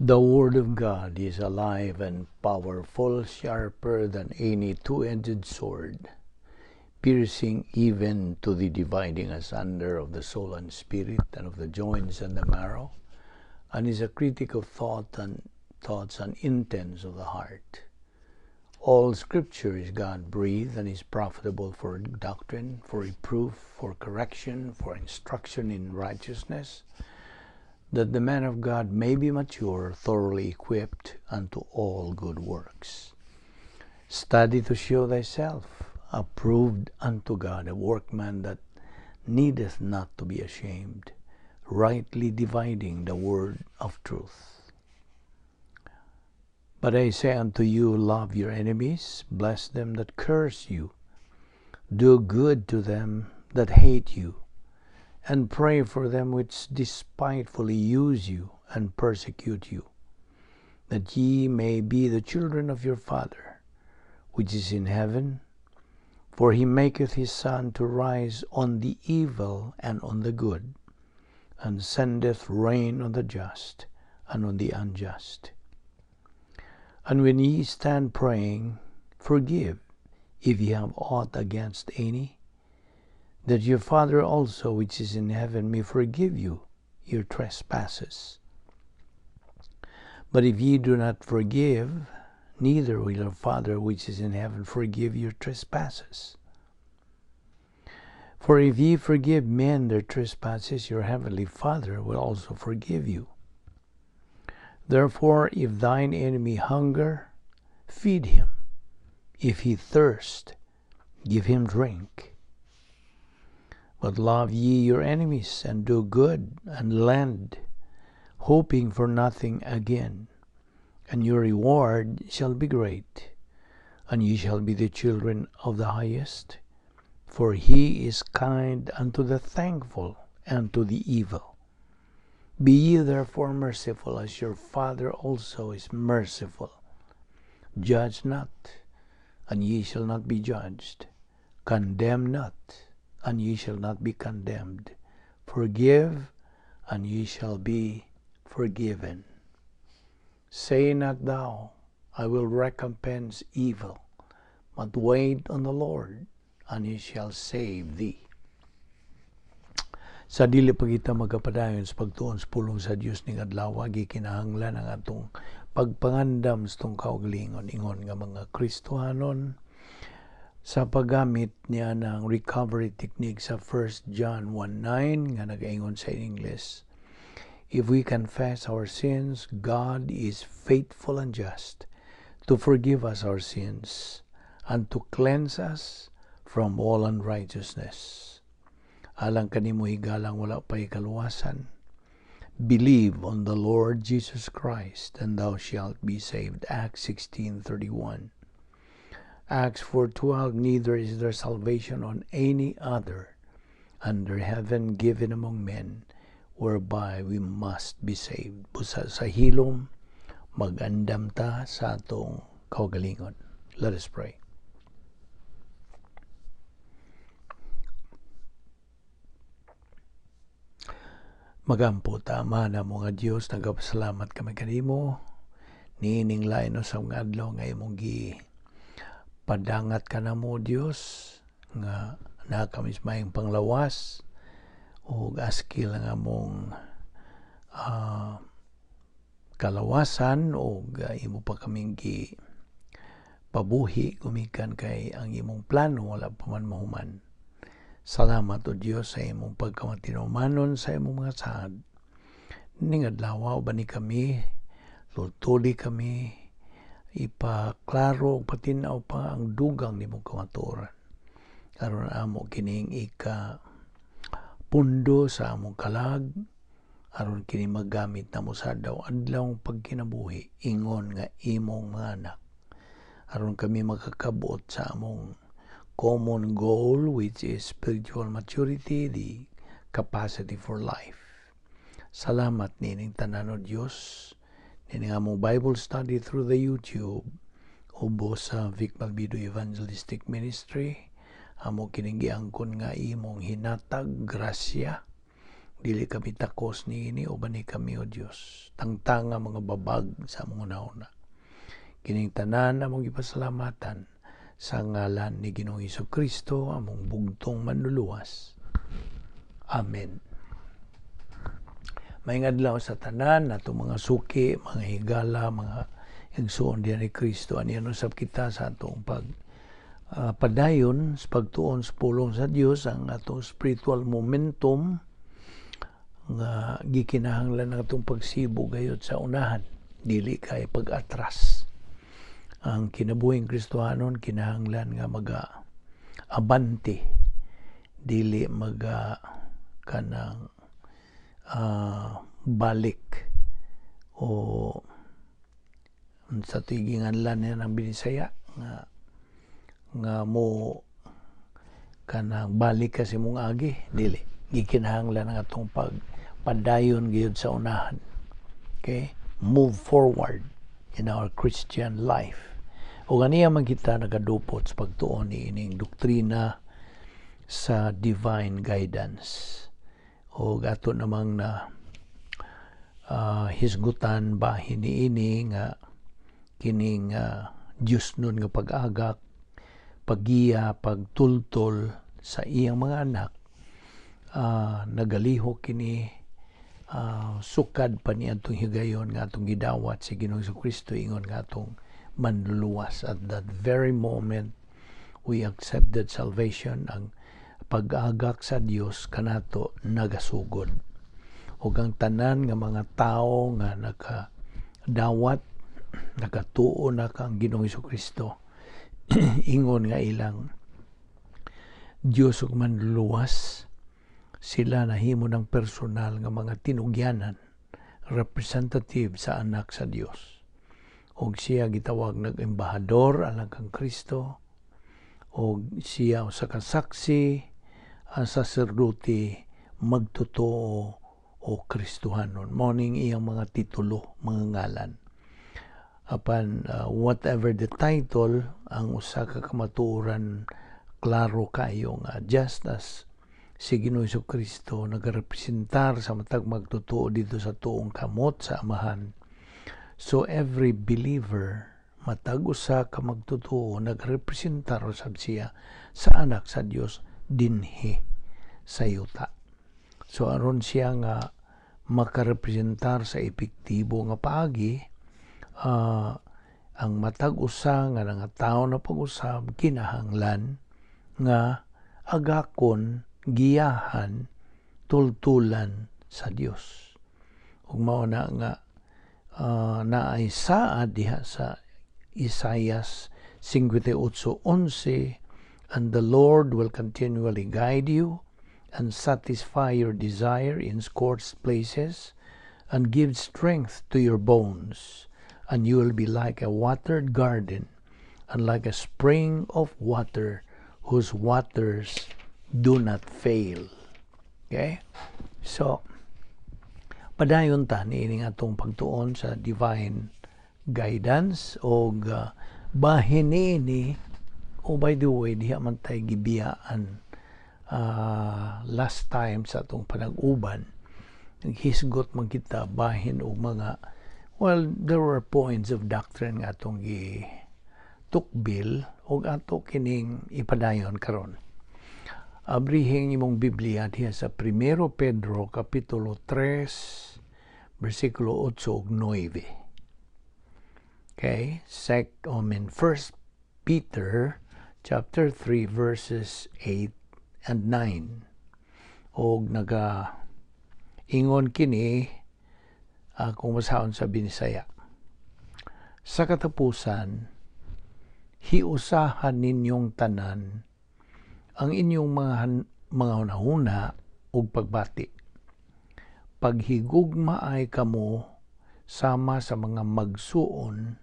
The Word of God is alive and powerful, sharper than any two-edged sword, piercing even to the dividing asunder of the soul and spirit, and of the joints and the marrow, and is a critic of thought and thoughts and intents of the heart. All Scripture is God-breathed and is profitable for doctrine, for reproof, for correction, for instruction in righteousness, that the man of God may be mature, thoroughly equipped unto all good works. Study to show thyself approved unto God, a workman that needeth not to be ashamed, rightly dividing the word of truth. But I say unto you, love your enemies, bless them that curse you, do good to them that hate you, and pray for them which despitefully use you and persecute you, that ye may be the children of your Father which is in heaven. For he maketh his sun to rise on the evil and on the good, and sendeth rain on the just and on the unjust. And when ye stand praying, forgive if ye have aught against any, that your Father also which is in heaven may forgive you your trespasses. But if ye do not forgive, neither will your Father which is in heaven forgive your trespasses. For if ye forgive men their trespasses, your heavenly Father will also forgive you. Therefore, if thine enemy hunger, feed him. If he thirst, give him drink. But love ye your enemies, and do good, and lend, hoping for nothing again. And your reward shall be great, and ye shall be the children of the highest. For he is kind unto the thankful and to the evil. Be ye therefore merciful, as your Father also is merciful. Judge not, and ye shall not be judged. Condemn not, and ye shall not be condemned. Forgive, and ye shall be forgiven. Say not thou, "I will recompense evil," but wait on the Lord, and he shall save thee. Sa dili pa kita magapadayon sa pagtuon sa pulong sa Dios ning adlaw, gikinahanglan ang atong pagpangandam sa atong kaugalingon ingon nga mga Kristohanon sa paggamit niya ng recovery technique sa 1 John 1:9 nga nagaingon sa English, "If we confess our sins, God is faithful and just to forgive us our sins and to cleanse us from all unrighteousness." Alang kanimo, higalang wala pa'y kaluwasan, believe on the Lord Jesus Christ and thou shalt be saved. Acts 16:31. Acts 4:12, "Neither is there salvation on any other under heaven given among men whereby we must be saved." Busa sa hilom, magandam ta sa atong kaugalingon. Let us pray. Magampo ta, Ama na mga Dios, nagapasalamat kami kanimo niining lain sa mga adlaw nga imong gi padangat ka namo, Dios, nga naa kami sa maayong panglawas ug askil ang among kalawasan ug imo pa kaming gi pabuhi gumikan kay ang imong plano wala pa man mahuman. Salamat, O Dios, sa imong pagkamatinumanon sa imong mga saad. Ning adlaw, uban ni kami, tultuli kami, ipaklaro ug patin-aw pa ang dugang nimong kamatuoran. Aron amo kining ika pundo sa among kalag, aron kini magamit namo sa adlaw-adlaw pagkinabuhi ingon nga imong mga anak. Aron kami makakabot sa among common goal, which is spiritual maturity, the capacity for life. Salamat nining tanan, O Dios, nining among Bible study through the YouTube ubos sa Vic Malvido Evangelistic Ministry. Amo kining giangkon nga imong hinatag grasya. Dili kami takos niini, ubani kami, O Dios. Tangtanga mga babag sa among hunahuna. Kining tanan among gipasalamatan sa ngalan ni Ginoong Kristo, among bugtong Manluluwas. Amen. Maayong adlaw sa tanan natong mga suki, mga higala, mga igsuon diha ni Kristo. Aniya usab kita sa atong pag padayon sa pagtuon sa pulong sa Dios, ang atong spiritual momentum nga gikinahanglan ang atong pagsibog gayud sa unahan, dili kay pag-atras. Ang kinabuhing Kristohanon kinahanglan nga maga abante, dili maga kanang balik o sa tiginganlan niya ng Binisaya nga nga mo kanang balik ka sa imong agi. Dili, gikinahanglan ang atong pag padayon gyud sa unahan, okay? Move forward in our Christian life. O ganiya man kita nagadupot sa pagtuon ni ining doktrina sa divine guidance o ato namang na hisgutan bahin niini nga kining Dios nun nga pag-agak, paggiya, pagtultol sa iyang mga anak, nagalihok kini sukad pa ni atong higayon nga atong gidawat si Ginoong Kristo ingon nga atong Manluluwas. At that very moment we accepted salvation, ang pag-agak sa Dios kanato nagasugod. Ug ang tanan nga mga tawo nga nakadawat, nakatuo na kang Ginoong Kristo ingon nga ilang Dios ug Manluluwas, sila nahimo ng personal nga mga tinugyanan, representative sa anak sa Dios, og siya gitawag nag-embahador alang kang Kristo, og siya usa ka saksi, ang saserdote, magtotoo o Kristohanon. Mao ning iyang mga titulo, mga ngalan. Apan whatever the title, ang usa ka kamatuoran klaro kayo nga just as si Ginoong Kristo nagarepresentar sa matag magtotoo dito sa tuong kamot sa Amahan, so every believer, matag usa ka magtotoo, nagrepresentar usab siya sa anak sa Dios dinhi sa yuta. So aron siya nga makarepresentar sa epektibo nga paagi, ang matag usa nga tao na pag-usab kinahanglan nga agakon, giyahan, tultulan sa Dios. Ug mao na nga naay saad diha sa Isaias 58:11, "And the Lord will continually guide you and satisfy your desire in scorched places and give strength to your bones, and you will be like a watered garden and like a spring of water whose waters do not fail." Okay? So, padayon ta niining atong pagtuon sa divine guidance og bahin niini. Oh, by the way, diha man tay gibiyaan last time sa atong panag-uban. Naghisgot man kita bahin og mga, well, there were points of doctrine nga atong gi tukbil og ato kining ipadayon karon. Abrihing imong Biblia diha sa Primero Pedro kapitulo 3 bersikulo 8 ug 9. Okay, I mean, First Peter chapter 3 verses 8 and 9. Og naga ingon kini, kung masahon sa Binisaya. "Sa katapusan, hiusahan ninyong tanan ang inyong mga hunahuna ug pagbati. Paghigugmaay kamo sama sa mga magsuon,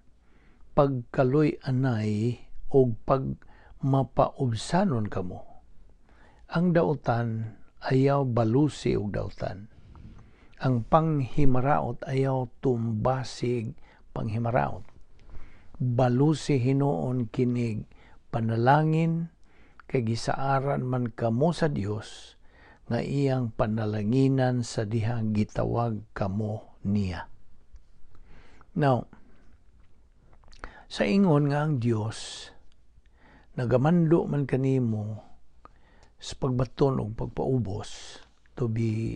pagkaluy-anay ug pagmapaubsanon kamo. Ang dautan ayaw balusi og dautan. Ang panghimaraot ayaw tumbasig panghimaraot. Balusi hinuon kinig panalangin kay gisaaran man kamo sa Dios nga iyang panalanginan sa dihang gitawag kamo niya. Now, sa ingon nga ang Dios nagamando man kanimo sa pagbaton og pagpaubos, to be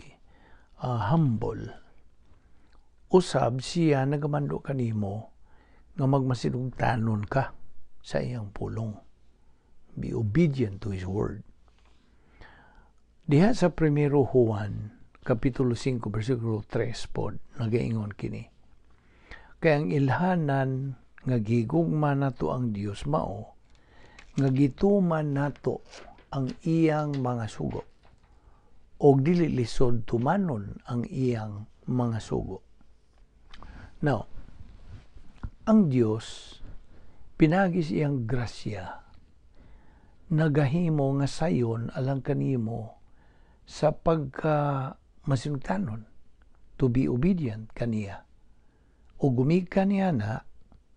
humble, usab siya nagamando kanimo nga magmasinugtanon ka sa iyang pulong, be obedient to His word. Diha sa Primero Juan kapitulo 5 bersikulo 3 pod nagaingon kini: "Kay ang ilhanan nga gigugma nato ang Dios mao nga gituman nato ang iyang mga sugo, og dili lisod tumanon ang iyang mga sugo." Now, ang Dios pinagi sa iyang grasya nagahimo nga sayon alang kanimo sa pagka masinugtanon, to be obedient kaniya. O gumikan niya na,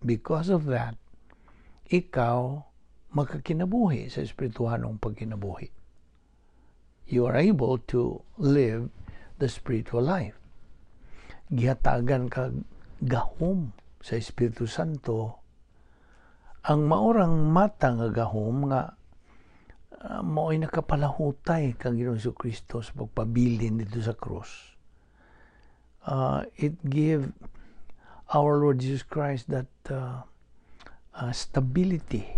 because of that, ikaw makakinabuhi sa espirituhanong pagkinabuhi. You are able to live the spiritual life. Gihatagan kag gahom sa Espiritu Santo, ang maurang mata nga gahom nga mao'y nakapalahutay kang Ginoong Kristo sa pagpabilin dito sa krus. It give our Lord Jesus Christ that stability.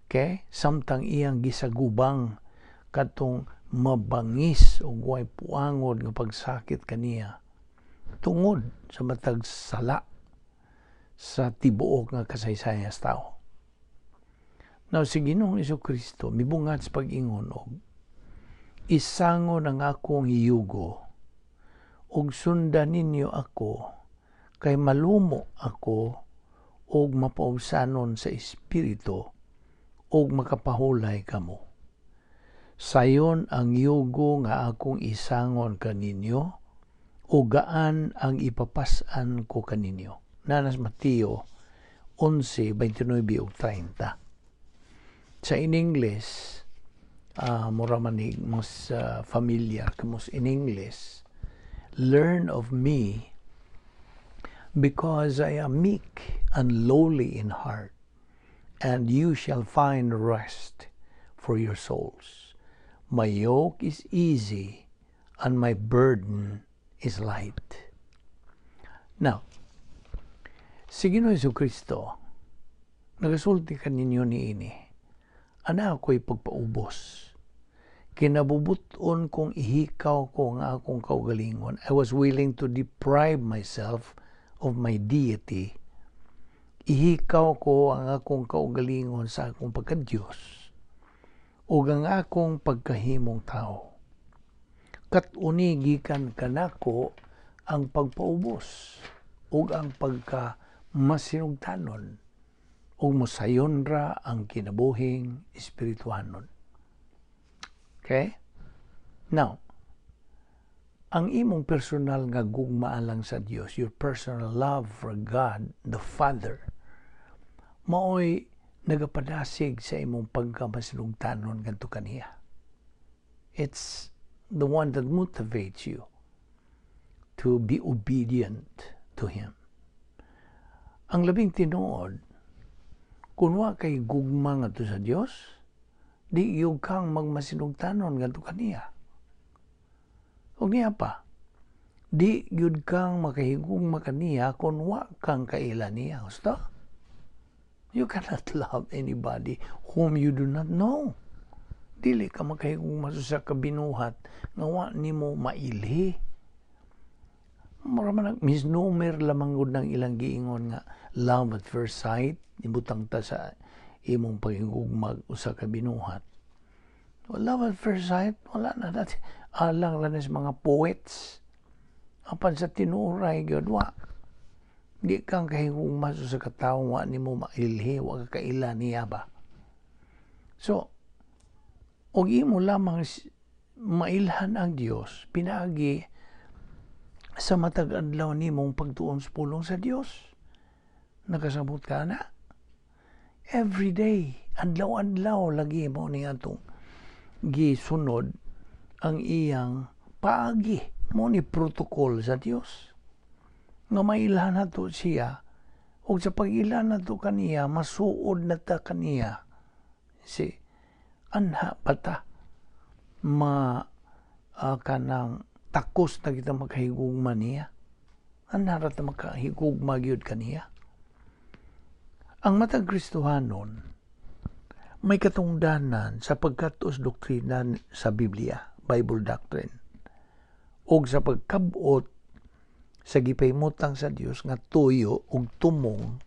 Okay? Samtang iyang gisagubang katong mabangis o way puangod nga pagsakit kaniya tungod sa matag sala sa tibuok nga kasaysayan sa tao. Now, si Ginoong Kristo mibungat sa pag-ingon og "Isangon ang akong yugo ug sundan ninyo ako, kay malumo ako ug mapaubsanon sa espiritu, ug makapahulay kamo. Sayon ang yugo nga akong isangon kaninyo ug gaan ang ipapas-an ko kaninyo." Naa na sa Mateo 11:29 ug 30. Sa in English, mura manig mas familiar kamos in English: "Learn of me, because I am meek and lowly in heart, and you shall find rest for your souls. My yoke is easy and my burden is light." Now, si Ginoo Kristo nagasulti kaninyo niini: "Ana ako'y pagpaubos. Kinabubuton kong ihikaw ko ang akong kaugalingon. I was willing to deprive myself of my deity. Ihikaw ko ang akong kaugalingon sa akong pagka-Diyos ug ang akong pagkahimong tao. Kat-uni gikan kanako ang pagpaubos ug ang pagka masinugtanon, ug mosayon ra ang kinabuhing espirituhanon." Okay? Now, ang imong personal nga gugma alang sa Dios, your personal love for God the Father, maoy nagapadasig sa imong pagkamasinugtanon ngadto kaniya. It's the one that motivates you to be obedient to Him. Ang labing tinuod, kung wa kay gugma ngadto sa Dios, di gyud kang magmasinugtanon ngadto kaniya. Ug niya pa, di gyud kang makahigugma kaniya kung wa kang kaila niya. Gusto? You cannot love anybody whom you do not know. Dili ka makahigugma sa kabinuhat nga wa nimo mailhi. Mura man misnomer lamang gud ng ilang giingon nga love at first sight, ibutang ta sa imong paghigugmag usa ka binuhat. Well, love at first sight, wala na dati. Alang lang sa mga poets. Apan sa tinuray gyud, wa. Di kang kahigugma sa katawo wa nimo mailhi, wa ka kaila niya ba. So, og imo lamang mailhan ang Dios pinaagi sa matag adlaw nimong pagtuon sa pulong sa Dios. Nakasabot ka na? Every day, adlaw-adlaw lagi mo ni atong gisunod Ang iyang paagi mo ni protocol sa Dios nga mailhan nato siya, ug sa pag-ila nato kaniya, masuod na ta kaniya. Si anha pa ta ma kanang takos na kita makahigugma niya. Anha ra ta makahigugma gyud kaniya. Ang matag Kristohanon may katungdanan sa pagkat-os doktrina sa Biblia, Bible doctrine, ug sa pagkabot sa gipahimutang sa Dios nga tuyo ug tumong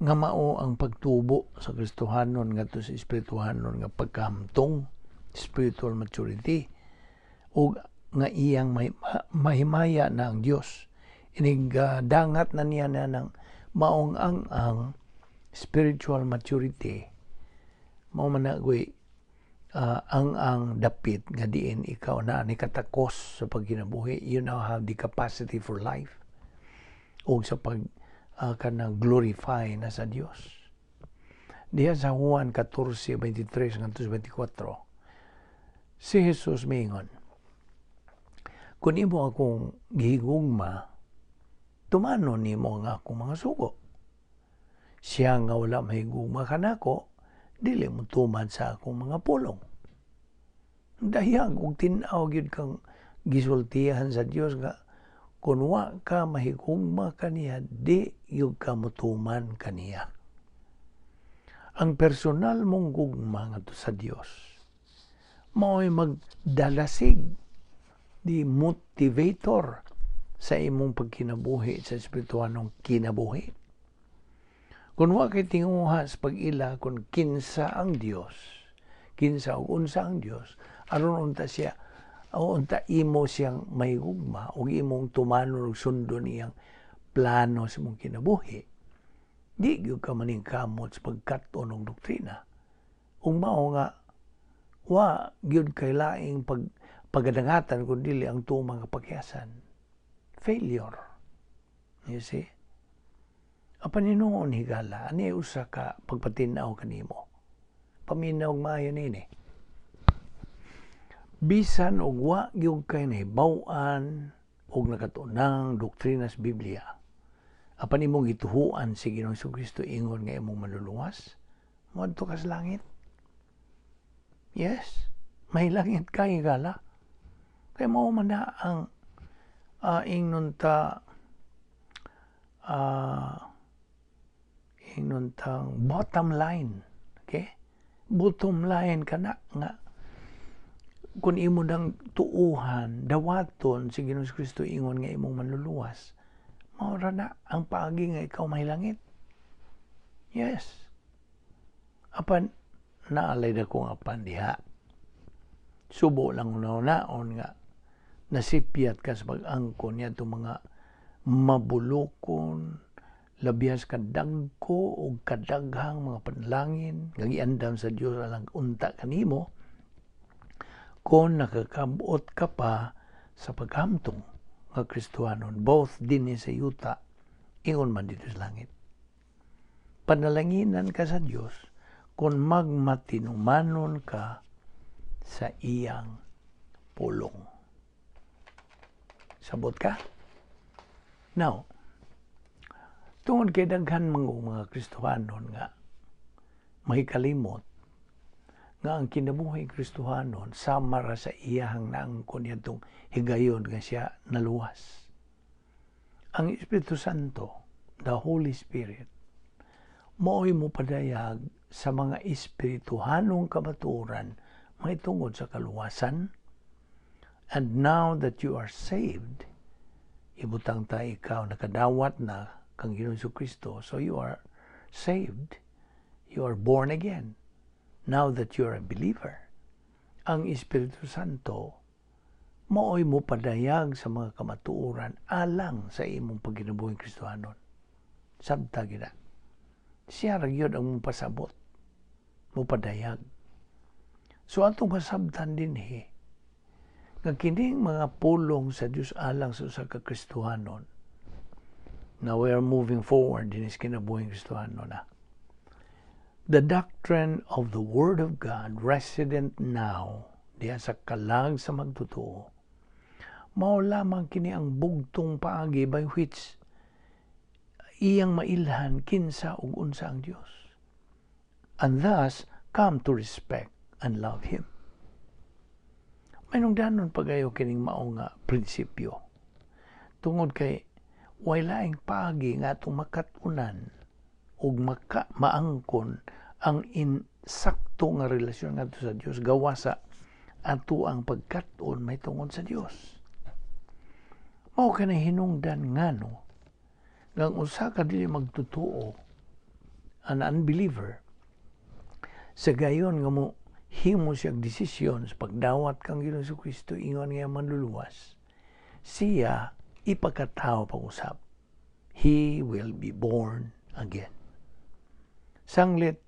nga mao ang pagtubo sa Kristohanon ngadto sa espirituhanon nga pagkahamtong, spiritual maturity, ug nga iyang mahimaya na ang Dios inig dangat na niya na ng maong ang spiritual maturity. Mao man na ang dapit nga diin ikaw na ni katakos sa pagkinabuhi. You now have the capacity for life o sa pag kanang glorify na sa Dios. Diha sa Juan 14:23 ngadto 24, si Jesus miingon, "Kung imo akong gihigugma, tumanon nimo ang akong mga sugo. Siya nga wala mahigugma kanako, dili mo tuman sa akong mga pulong." Dayag ug tin-aw gyud kang gisultihan sa Dios nga kung wa ka mahigugma kaniya, di gyud ka motuman kaniya. Ang personal mong gugma ngadto sa Dios mao'y magdalasig, di motivator sa imong pagkinabuhi sa espirituhanong kinabuhi. Kung wa kay tinguha sa pag-ila kung kinsa ang Dios, kinsa ug unsa ang Dios, aron unta siya o unta imo siyang mahigugma ug imong tumanon ug sundon iyang plano sa imong kinabuhi, di gyud ka maningkamot sa pagkat-on og doktrina. Ug mao nga wa gyud kay laing pagadangatan kun dili ang tumang kapakyasan. Failure. You see? Apan hinuon, higala, ani usa ka pagpatin-aw kanimo. Paminaw og maayo nini. Bisan og wa gyud kay nahibaw-an og nakatunang doktrina sa Biblia, apan imong gituhuan si Ginoong Kristo ingon nga imong manluluwas, moadto ka sa langit. Yes, may langit ka, higala. Kay mao man na ang ingnon tang bottom line. Okay? Bottom line kana nga kung imo nang tuuhan, dawaton si Ginoong Kristo ingon nga imong manluluwas, mao ra na ang paagi nga ikaw may langit. Yes. Apan naalay na kong apan diha. Subo lang naon nga nasipyat ka sa pag-angkon niya itong mga mabulokon, labias kadagko o kadaghang mga panalangin nga giandam sa Dios alang unta kanimo, kung nakakabot ka pa sa paghamtong nga Kristohanon both dinhi sa yuta ingon man dito sa langit. Panalanginan ka sa Dios kung magmatinumanon ka sa iyang pulong. Sabot ka? Now, tungod kay daghan mga Kristohanon nga may kalimot nga ang kinabuhi Kristohanon sama ra sa iyahang naangkon niadtong higayon nga siya naluwas. Ang Espiritu Santo, the Holy Spirit, mao'y mopadayag sa mga espirituhanong kamatuoran mahitungod sa kaluwasan. And now that you are saved, ibutang ta ikaw nakadawat na kang Ginoong Kristo, so you are saved. You are born again. Now that you are a believer, ang Espiritu Santo mao'y mopadayag sa mga kamatuoran alang sa imong pagkinabuhing Kristohanon. Sabta gina. Siya ra gyud ang mopasabot, mopadayag. So atong masabtan dinhi nga kining mga pulong sa Dios alang sa usa ka Kristohanon. Now we are moving forward in his kinabuhing Kristohanon na. The doctrine of the Word of God resident now diha sa kalag sa magtotoo, mao lamang kini ang bugtong paagi by which iyang mailhan kinsa ug unsa ang Dios and thus come to respect and love Him. Mahinungdanon pagayo kining mao nga prinsipyo tungod kay way laing paagi nga atong makat-unan ug maka maangkon ang insakto nga relasyon ngadto sa Dios gawas sa ato ang pagkat-on mahitungod sa Dios. Mao kani hinungdan ngano nga ang usa ka dili magtotoo, an unbeliever, sa gayon nga mo himo siya desisyon sa pagdawat kang Ginoong Kristo ingon nga manluluwas, siya ipakatao pag-usab. He will be born again. Sanglit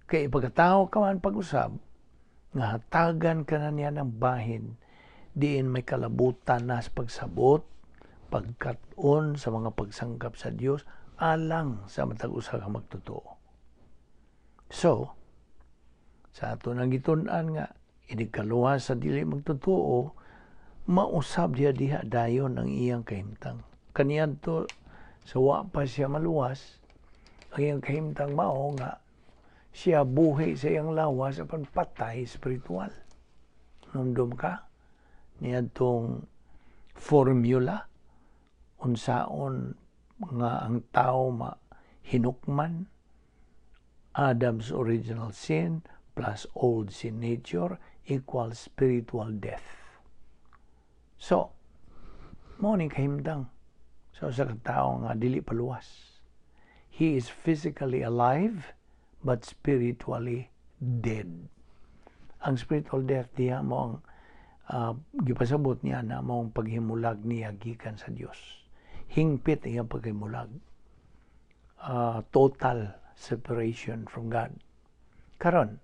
kay ipakatao ka man pag-usab, nga hatagan ka na niya ng bahin diin may kalabutan na sa pagsabot, pagkat-on sa mga pagsangkap sa Dios alang sa matag usa ka magtotoo. So, sa ato nang gitun-an nga inig kaluwas sa dili magtotoo, mausab diha diha dayon ang iyang kahimtang. Kaniadto sa wa pa siya maluwas, ang iyang kahimtang mao nga siya buhi sa iyang lawas apan patay spiritual. Numdum ka niadtong formula unsaon nga ang tao mahinukman: Adam's original sin plus old sin nature equals spiritual death. So, mao ning kahimtang sa usa ka tawo nga dili paluwas. He is physically alive but spiritually dead. Ang spiritual death diha mo ang gipasabot niya na mao ang paghimulag niya gikan sa Dios. Hingpit iyang paghimulag. Total separation from God. Karon,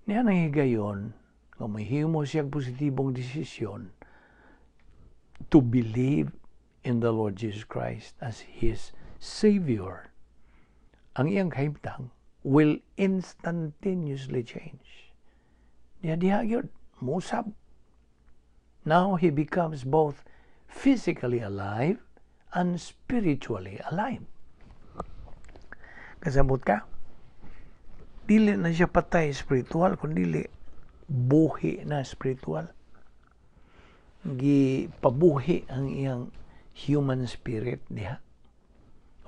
niya nang higayon nga mahimo siya positibong desisyon to believe in the Lord Jesus Christ as his Savior, ang iyang kahimtang will instantaneously change. Diha diha gyud, musab. Now he becomes both physically alive and spiritually alive. Kasabot ka? Dili na siya patay spiritual, kundi buhi na spiritual. Gipabuhi ang iyang human spirit diha.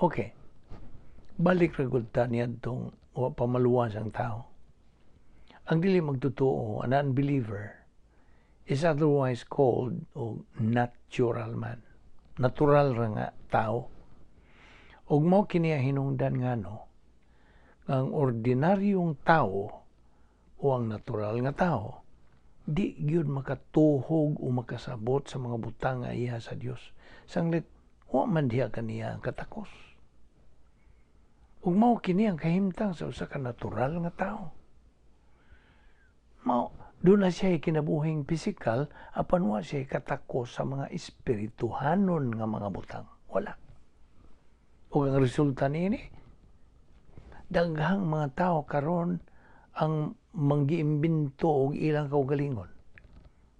Okay. Balik ra gud ta niadtong wa pa maluwas ang tao. Ang dili magtotoo, an unbeliever, is otherwise called og natural man. Natural ra nga tao. Ug mao kini ang hinungdan ngano ang ordinaryong tao o ang natural nga tao di gyud makatuhog o makasabot sa mga butang nga iya sa Dios. Sanglit wa man diha kaniya ang katakos. Ug mao kini ang kahimtang sa usa ka natural nga tao. Mao duna siya kinabuhing pisikal apan wa siya katakos sa mga espirituhanon nga mga butang. Wala. Ug ang resulta niini, daghang mga tao karon ang manggiimbento og ilang kaugalingon.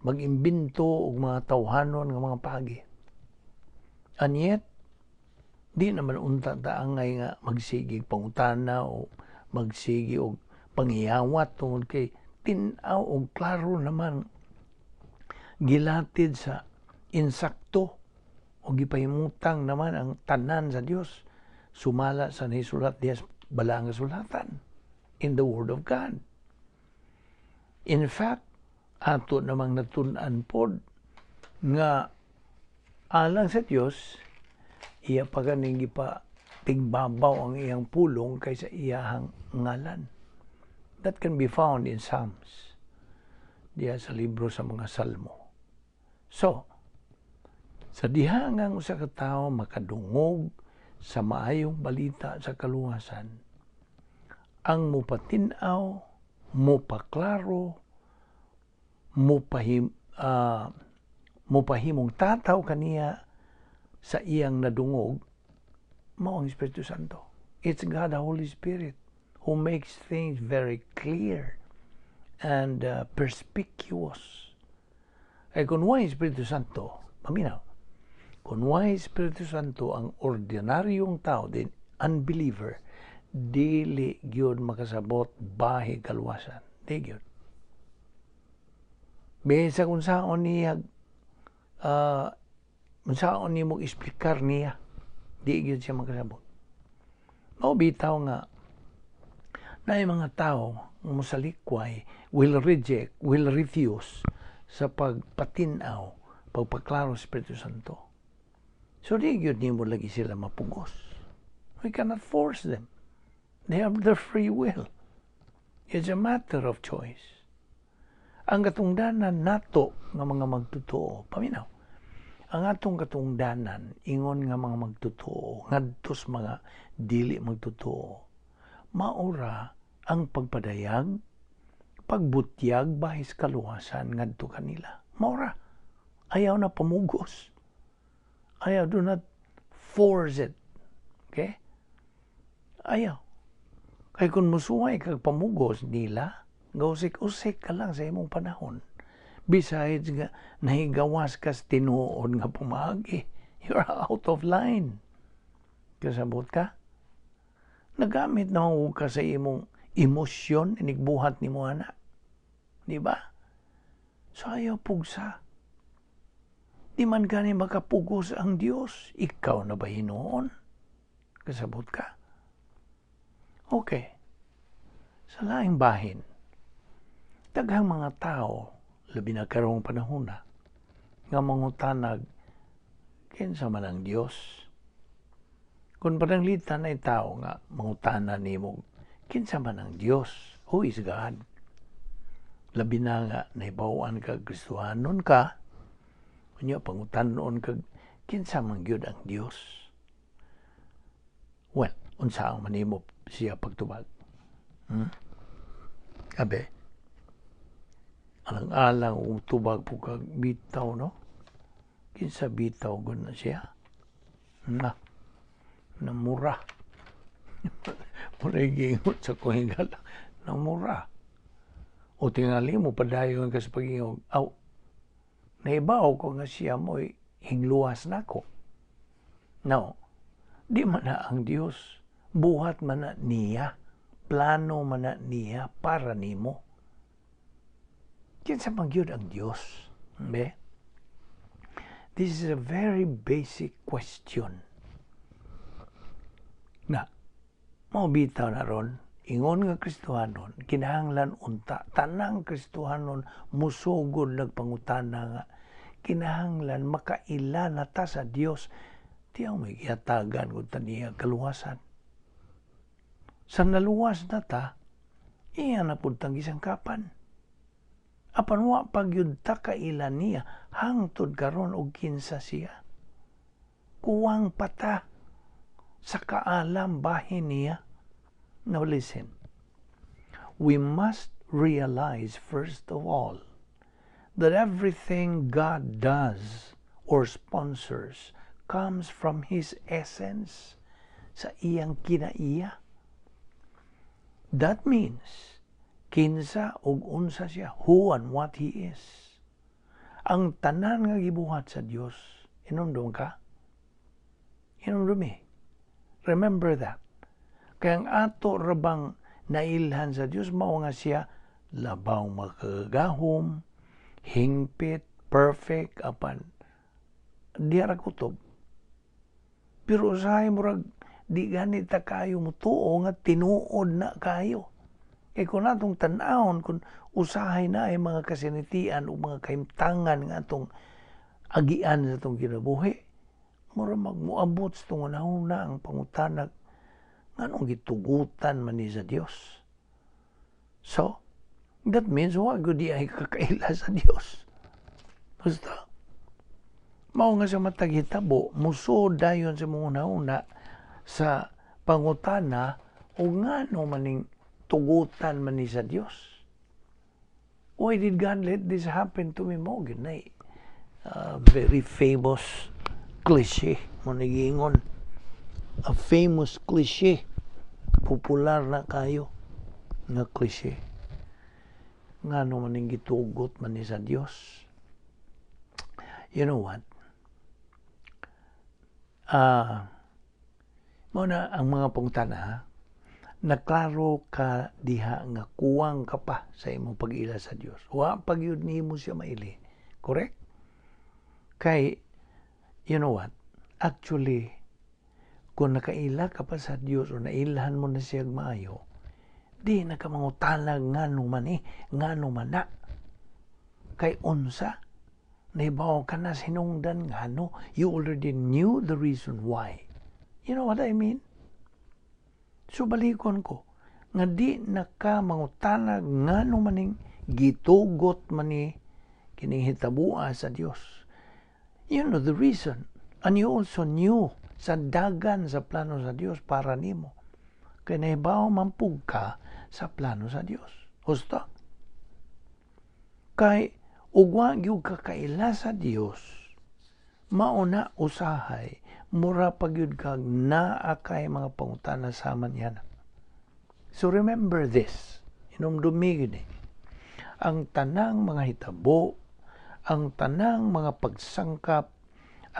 Mag-imbento og mga tawhanon nga mga paagi. And yet, di naman unta ta angay nga magsigig pangutana o magsigi og panghiyawat tungod kay tin-aw og klaro naman gilatid sa insakto o gipahimutang naman ang tanan sa Dios sumala sa nisulat diha sa balaang kasulatan, in the Word of God. In fact, ato namang natun-an pod nga alang sa Dios, iya pa ganing gipa tigbabaw ang iyang pulong kaysa iyahang ngalan. That can be found in Psalms. Diya sa libro sa mga Salmo. So, sa diha nga ang usa ka tawo makadungog sa maayong balita sa kaluwasan, ang mupatin-aw, mupaklaro, mupahimong tataw kaniya sa iyang nadungog, mao ang Espiritu Santo. It's God the Holy Spirit who makes things very clear and perspicuous. Ay kung way Espiritu Santo, paminaw, kung way Espiritu Santo, ang ordinaryong tao, the unbeliever, dili gyud makasabot bahin kaluwasan. Di gyud. Bisa kung saon niya, kung saon nimo eksplikar niya, di gyud siya makasabot. Mao bitaw nga naay mga tao mosalikway, will reject, will refuse sa pagpatin-aw, pagpaklaro sa Espiritu Santo. So di gyud nimo lagi sila mapugos. We cannot force them. They have their free will. It's a matter of choice. Ang katungdanan nato nga mga magtotoo, paminaw, ang atong katungdanan, ingon nga mga magtotoo, ngadto sa mga dili magtotoo, maura ang pagpadayag, pagbutyag bahis kaluwasan ngadto kanila. Maura. Ayaw na pamugos. Ayaw, do not force it. Okay? Ayaw. Kay kung musuway kag pamugos nila, gausik-usik ka lang sa imong panahon. Besides nga, nahigawas ka sa tinuod nga pamaagi. You're out of line. Kasabot ka? Nagamit na ka sa imong emosyon, inigbuhat nimo ana. Di ba? So ayaw pugsa. Di man gani makapugos ang Dios. Ikaw na ba hinuon? Kasabot ka? Okay. Sa laing bahin, daghang mga tao, labi na karong panahon na, nga mangutanag, kinsa man ang Dios? Kung pananglitan ay tao nga mangutana nimo, kinsa man ang Dios? Who is God? Labi na nga nahibaw-an ka Kristohanon ka, unya pangutanon kag kinsa man gyud ang Dios? Well, unsa ang manimo siya pagtubag? Hmm? Abe, alang-alang ug tubag po kag bitaw, no? Kinsa bitaw gud na siya? Na, namura. Mura giingon sa kong higala, namura. O tingali mo padayon ka sa pag-ingog, aw, naibaw ko nga siya mo'y hingluwas nako. Now, di man na ang Dios, buhat man na niya, plano man na niya para nimo. Kinsa man gyud ang Dios? Be? This is a very basic question. Na, mao bitaw na ron, ingon nga Kristohanon, kinahanglan unta, tanang Kristohanon musugod nagpangutana nga, kinahanglan makaila na ta sa Dios, tiyaw may gihatagan kung ta niya kaluwasan. Sa naluwas na ta, iya na pud tang gisangkapan. Apan wa pa gyud ta kaila niya hangtod karon og kinsa siya. Kuwang pa ta sa kaalam bahin niya. Now listen. We must realize first of all that everything God does or sponsors comes from His essence, sa iyang kinaiya. That means kinsa ug unsa siya, who and what He is. Ang tanan nga gibuhat sa Dios, hinumdum ka? Hinumdumi. Remember that. Kaya ang ato rabang nailhan sa Dios, mao nga siya labaw makagagahom, hingpit, perfect, apan di ra kutob. Pero usahay murag di gani ta kayo mutuo nga tinuod na kayo. Kay kung atong tan-awon, kung usahay na ay mga kasinatian o mga kahimtangan nga atong agian sa atong kinabuhi, mura magmuabot sa itong na ang pangutanag, nganong gitugutan man ni sa Dios? So, that means wa gyud di ay kakaila sa Dios. Basta, mao nga sa matag hitabo, musod dayon sa mga una sa pangutana o ngano maning tugutan man ni sa Dios. Why did God let this happen to me? Mo gyud na very famous cliche mo nagingon. A famous cliche. Popular na kayo nga cliche. Ngano man ning gitugot man ni sa Dios? You know what? Mao na ang mga pangutana, ha? Naklaro ka diha nga kuwang ka pa sa imong pag-ila sa Dios. Wa pa gyud nimo siya maili. Correct? Kay, you know what? Actually, kung nakaila ka pa sa Dios o nailhan mo na siya maayo, di na ka mangutana ngano man eh, ngano man na. Kay unsa? Nahibaw ka na sinungdan ngano. You already knew the reason why. You know what I mean? So balikon ko, nga di na ka mangutana ngano maning gitugot man ni kining hitabua sa Dios. You know the reason. And you also knew sa dagan sa plano sa Dios para nimo. Kay nahibaw man pug ka sa plano sa Dios. Husto? Kay ug wa gyud ka kaila sa Dios, mauna usahay mura pa gyud kag naa kay mga pangutana sama niya. So remember this, hinumdumi gyud ni. Ang tanang mga hitabo, ang tanang mga pagsangkap,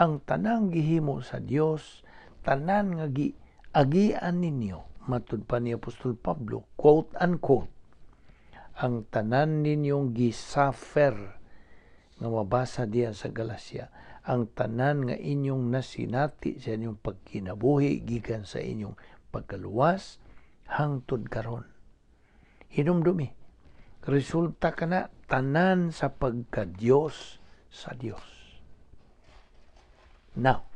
ang tanang gihimo sa Dios, tanan nga gi agian ninyo, matud pa ni Apostol Pablo, quote unquote, ang tanan ninyong gisuffer nga mabasa diya sa Galacia, ang tanan nga inyong nasinati sa inyong pagkinabuhi gikan sa inyong pagkaluwas hangtod karon. Hinumdumi, resulta kana tanan sa pagka-Diyos sa Dios. Now,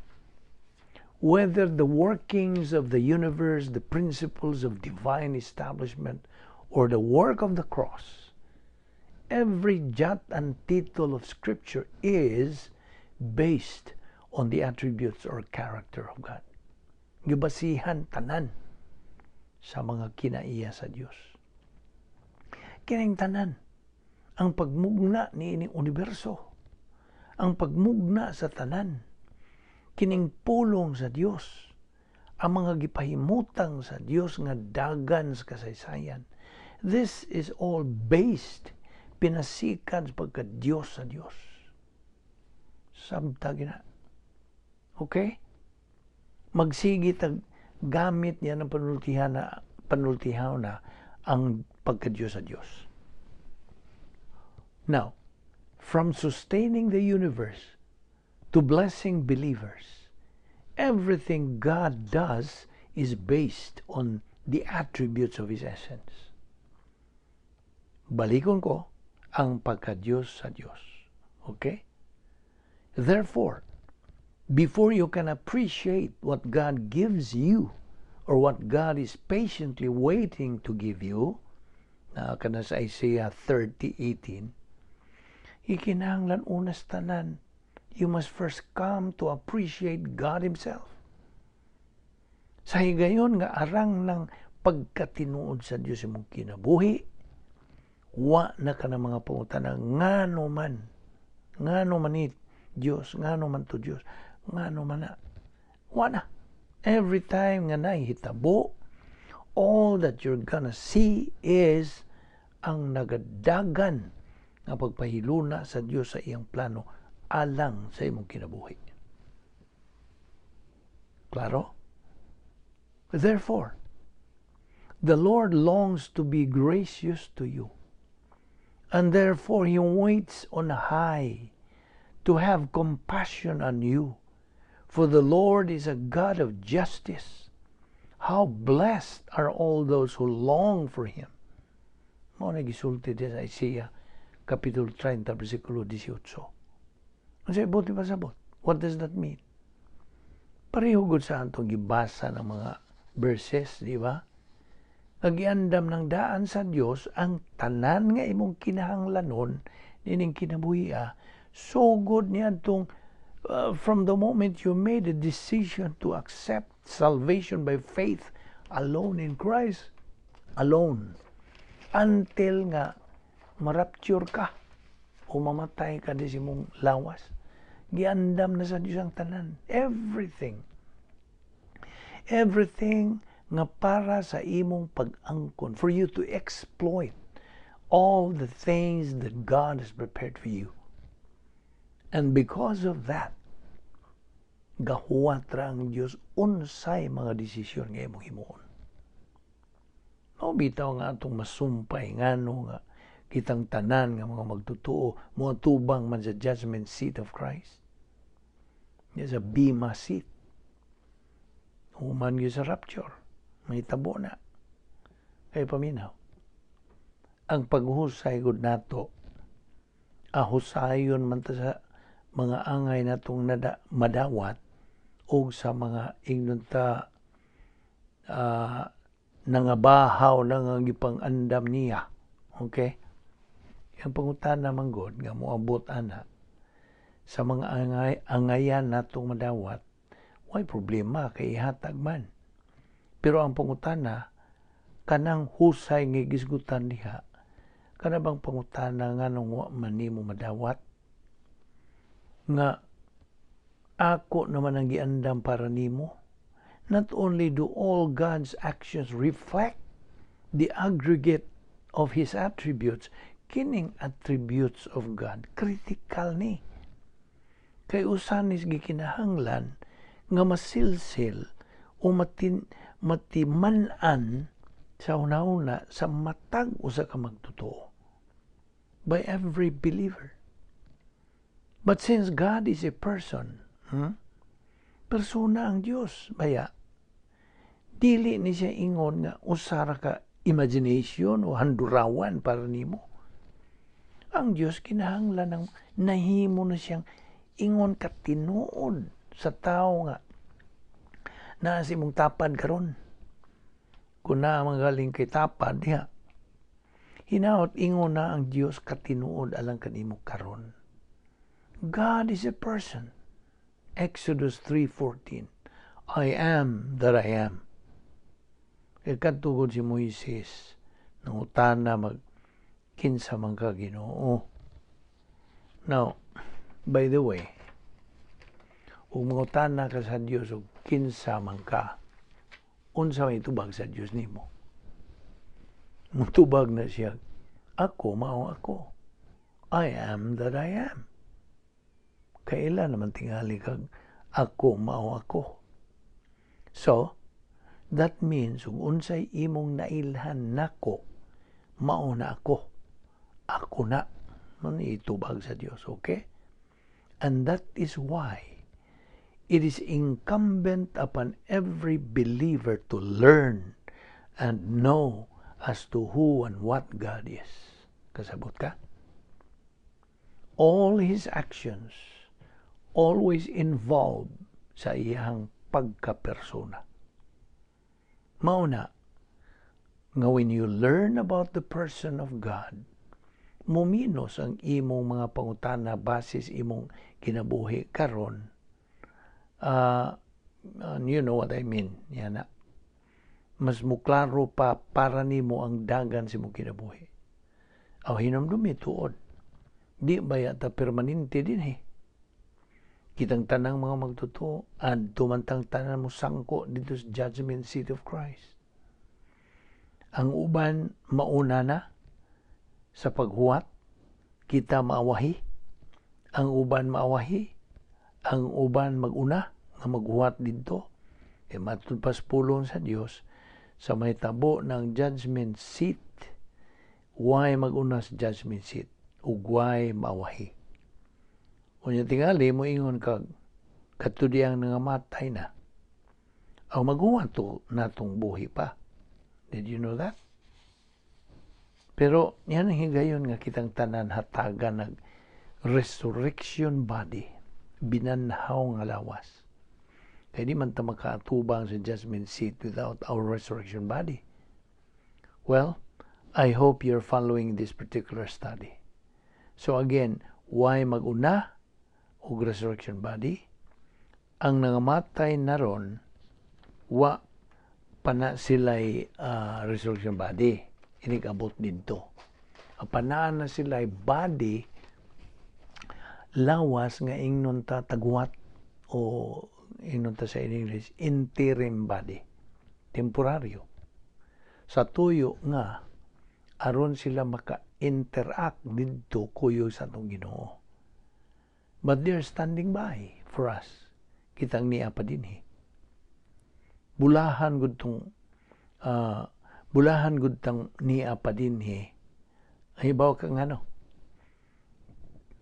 whether the workings of the universe, the principles of divine establishment, or the work of the cross, every jot and tittle of Scripture is based on the attributes or character of God. Gibasihan tanan sa mga kinaiya sa Dios. Kining tanan, ang pagmugna ni ining universo, ang pagmugna sa tanan, kining pulong sa Dios, ang mga gipahimutang sa Dios nga dagan sa kasaysayan. This is all based, pinasikan sa pagka-Diyos sa Dios. Sabta gina. Okay? Magsige tag gamit niya ng panultihan na ang pagka-Diyos sa Diyos. Now, from sustaining the universe to blessing believers, everything God does is based on the attributes of His essence. Balikon ko ang pagka-Diyos sa Diyos. Okay? Therefore, before you can appreciate what God gives you or what God is patiently waiting to give you, na kana sa Isaiah 30:18, ikinahanglan unas tanan, you must first come to appreciate God Himself. Sa higayon nga arang ng pagkatinuod sa Dios imong kinabuhi, wa na ka ng mga pangutana ngano man ni Dios, ngano man to Dios, ngano man na. Wa na. Every time nga nahitabo, all that you're gonna see is ang nagadagan nga pagpahiluna sa Dios sa iyang plano alang sa imong kinabuhi. Klaro? Therefore, the Lord longs to be gracious to you, and therefore He waits on high to have compassion on you. For the Lord is a God of justice. How blessed are all those who long for Him. Mao na gisulti din sa Isaiah Kapitulo 30, versikulo 18. Ang sa buot pasabot, what does that mean? Pareho gud sa atong gibasa ng mga verses, di ba? Nagiandam ng daan sa Dios ang tanan nga imong kinahanglanon nining kinabuhi, sugod niadtong from the moment you made a decision to accept salvation by faith alone in Christ alone until nga marapture ka o mamatay ka di sa imong lawas. Giandam na sa Dios ang tanan, everything, everything nga para sa imong pag-angkon, for you to exploit All the things that God has prepared for you. And because of that, gahuwat ra ang Dios unsay mga desisyon nga imong himuon. Mao bitaw nga atong masumpay ngano nga kitang tanan nga mga magtotoo moatubang man sa judgment seat of Christ. Ya sa bema seat. Human gyud sa rapture. Mahitabo na. Kay paminaw. Ang paghusay gud nato, ahusayon man ta sa mga angay natong nada, madawat og sa mga ingnon ta nangabahaw na nga gipang-andam niya. Okay? Ang pangutana man gud nga moabot ana sa mga angayan natong madawat, way problema kay ihatag man. Pero ang pangutana, kanang husay nga gisgutan diha, kana bang pangutana nganong wa man nimo madawat? Nga ako naman ang giandam para nimo. Not only do all God's actions reflect the aggregate of His attributes, kining attributes of God, critical ni. Kay usa nis gikinahanglan nga masilsil o matiman-an sa una-una sa matag usa ka magtotoo, by every believer. But since God is a person, Persona ang Dios, baya dili ni siya ingon nga usa ra ka imagination o handurawan para nimo. Ang Dios kinahanglan ng nahimo na siyang ingon ka tinuod sa tao nga naa sa imong tapad karon. Kung naa galing kay tapad diha, hinaot ingon na ang Dios katinuod alang kanimo karon. God is a person. Exodus 3:14. "I am that I am." Kay kadto gud si Moises nangutana mag kinsa man ka, Ginoo. Now, by the way, ug mangutana ka sa Dios og kinsa man ka, unsa may tubag sa Dios nimo? Mutubag na siya, "Ako mao ako. I am that I am." Kaila naman tingali kag ako mao ako. So, that means kung unsay imong nailhan nako, mao na ako. Ako na. Man itubag sa Dios, okay? And that is why it is incumbent upon every believer to learn and know as to who and what God is. Kasabot ka? All His actions always involve sa iyang pagkapersona. Mauna, nga when you learn about the person of God, muminos ang imong mga pangutana basis imong kinabuhi karon. You know what I mean. Yan na. Mas muklaro pa para nimo ang dagan sa imong kinabuhi. Aw hinumdumi tuod. Di ba yata permanente din eh. Kitang tanang mga magtotoo, adto man tang tanan mo sangko dito sa judgment seat of Christ. Ang uban mauna na sa paghuwat, kita maawahi. Ang uban maawahi, ang uban maguna nga maghuwat didto. E matud pas pulong sa Dios sa may tabo ng judgment seat, why maguna sa judgment seat ug why maawahi. Unya tingali mo ingon kag kadto diyang nangamatay na. Ang maghuwat to natong buhi pa. Did you know that? Pero yan ang higayon nga kitang tanan hatagan nag resurrection body, binanhaw nga lawas. Kay di man ta makaatubang sa judgment seat without our resurrection body. Well, I hope you're following this particular study. So again, why maguna og resurrection body? Ang nangamatay naron, wa pa na sila'y resurrection body. Inig-abot didto. Apan naa na sila'y body, lawas nga ingnon ta tagwat o ingnon ta sa English, interim body. Temporaryo. Sa tuyo nga, aron sila maka interact didto kuyog sa atong Ginoo. But they're standing by for us. Kitang niya pa dinhi. Bulahan gud tang niya pa dinhi. Ay baw ka ngano.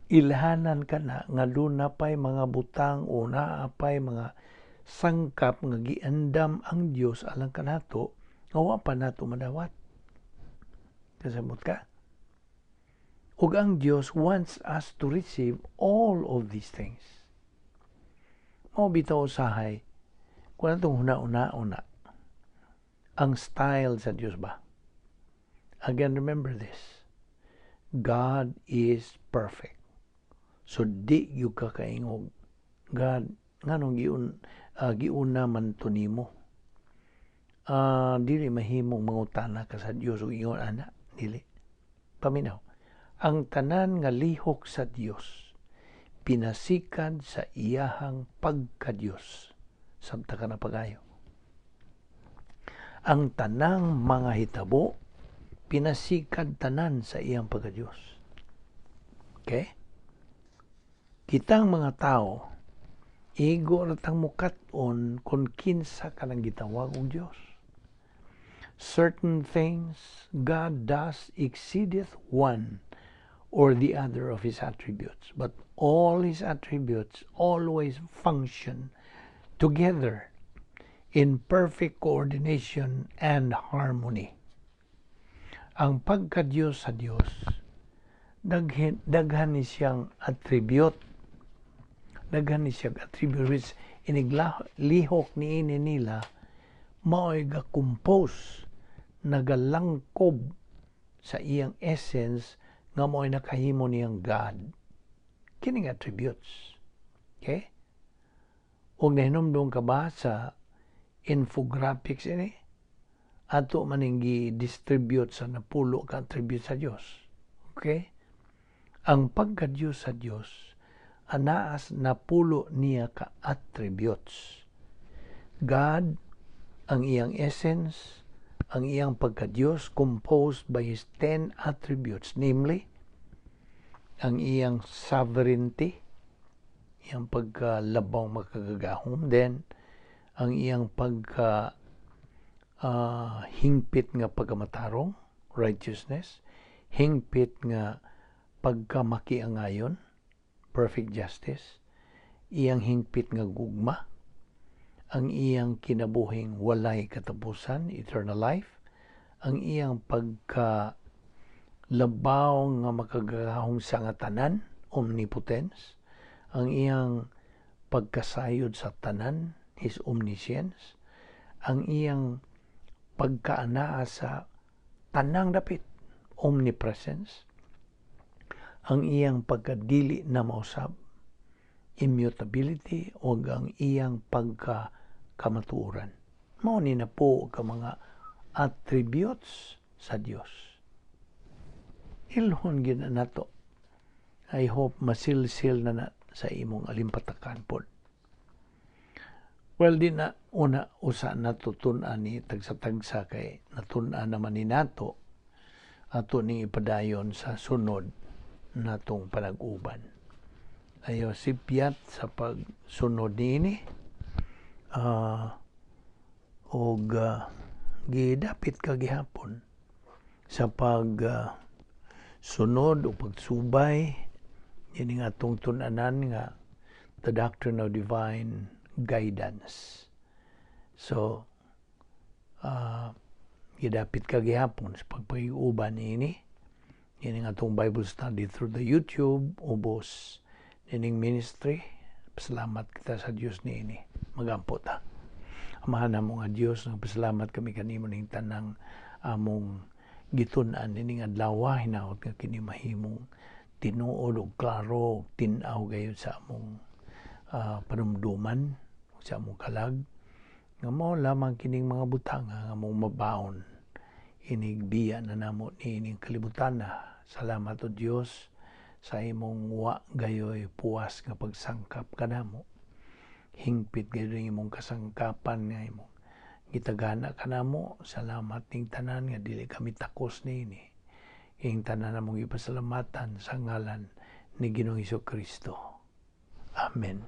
Ilhanan ka na nga duna pay mga butang o naa pay mga sangkap nga giandam ang Dios alang kanato nga wa pa nato madawat. Kasabot ka? Ug ang Dios wants us to receive all of these things. Mao bitaw usahay kung atong huna-una ang style sa Dios ba? Again, remember this. God is perfect. So di gyud ka kaingog, "God, nganong giuna man to nimo?" Dili mahimong mangutana ka sa Dios ug ingon ana, dili. Paminaw. Ang tanan nga lihok sa Dios pinasikad sa iyahang pagka-Dios. Sabta ka na pagayo. Ang tanang mga hitabo pinasikad tanan sa iyang pagka-Dios. Okay? Kitang mga tao, igo ra tang mukat-on kung kinsa kanang gitawag og Dios. Certain things God does exceedeth one or the other of His attributes, but all His attributes always function together in perfect coordination and harmony. Ang pagka-Diyos sa Diyos, daghan ni siyang attribute. Daghan ni siyang attribute which iniglihok niini nila mao'y ga-compose, nagalangkob sa iyang essence nga mao'y nakahimo niyang God. Kining attributes. Okay? Ug nahinumdum ka ba sa infographics ini? Ato maning gi-distribute sa 10 ka attributes sa Dios. Okay? Ang pagka-Dios sa Dios anaas 10 niya ka attributes. God, ang iyang essence, ang iyang pagka-Diyos composed by His 10 attributes, namely, ang iyang sovereignty, iyang pagkalabaw makagagahom, then, ang iyang pagka hingpit nga pagkamatarong, righteousness, hingpit nga pagkamakiangayon, perfect justice, iyang hingpit nga gugma, ang iyang kinabuhing walay katapusan, eternal life, ang iyang pagka labaw nga makagagahom sa nga tanan, omnipotence, ang iyang pagkasayod sa tanan, His omniscience, ang iyang pagkaanaa sa tanang dapit, omnipresence, ang iyang pagkadili na mausab, immutability, o ang iyang pagka kamatuoran. Mao ni 10 ka mga attributes sa Dios. Ilhon gyud na nato. I hope masilsil na na sa imong alimpatakan pod. Well, di na una usa natutun-an ni tagsa-tagsa kay natun-an naman ni nato, ato ning ipadayon sa sunod natong panag-uban. Ayo sipyat sa pagsunod niini. Og gidapit ka gihapon sa pag sunod o pagsubay ini nga atong tun-anan nga the doctrine of divine guidance. So, gidapit ka gihapon sa pagpag-uban niini. Ini nga atong Bible study through the YouTube, ubos nining ministry. Pasalamat kita sa Dios niini. Magampo ta. Amahan namo nga Dios, nagpasalamat kami kanimo ning tanang among gitun-an nining adlaw. Hinaot nga kini mahimong tinuod ug klaro ug tin-aw gayud sa among panumduman, sa among kalag, nga mao lamang kining mga butanga nga among mabaon inig biya na namo niining kalibutan na. Salamat, O Dios, sa imong wa gayoy puwas nga pagsangkap kanamo. Hingpit gayoy imong kasangkapan nga imong gitagana kanamo. Salamat ning tanan nga dili kami takos niini. Ing tanan namong ipasalamatan sa ngalan ni Ginoong Kristo. Amen.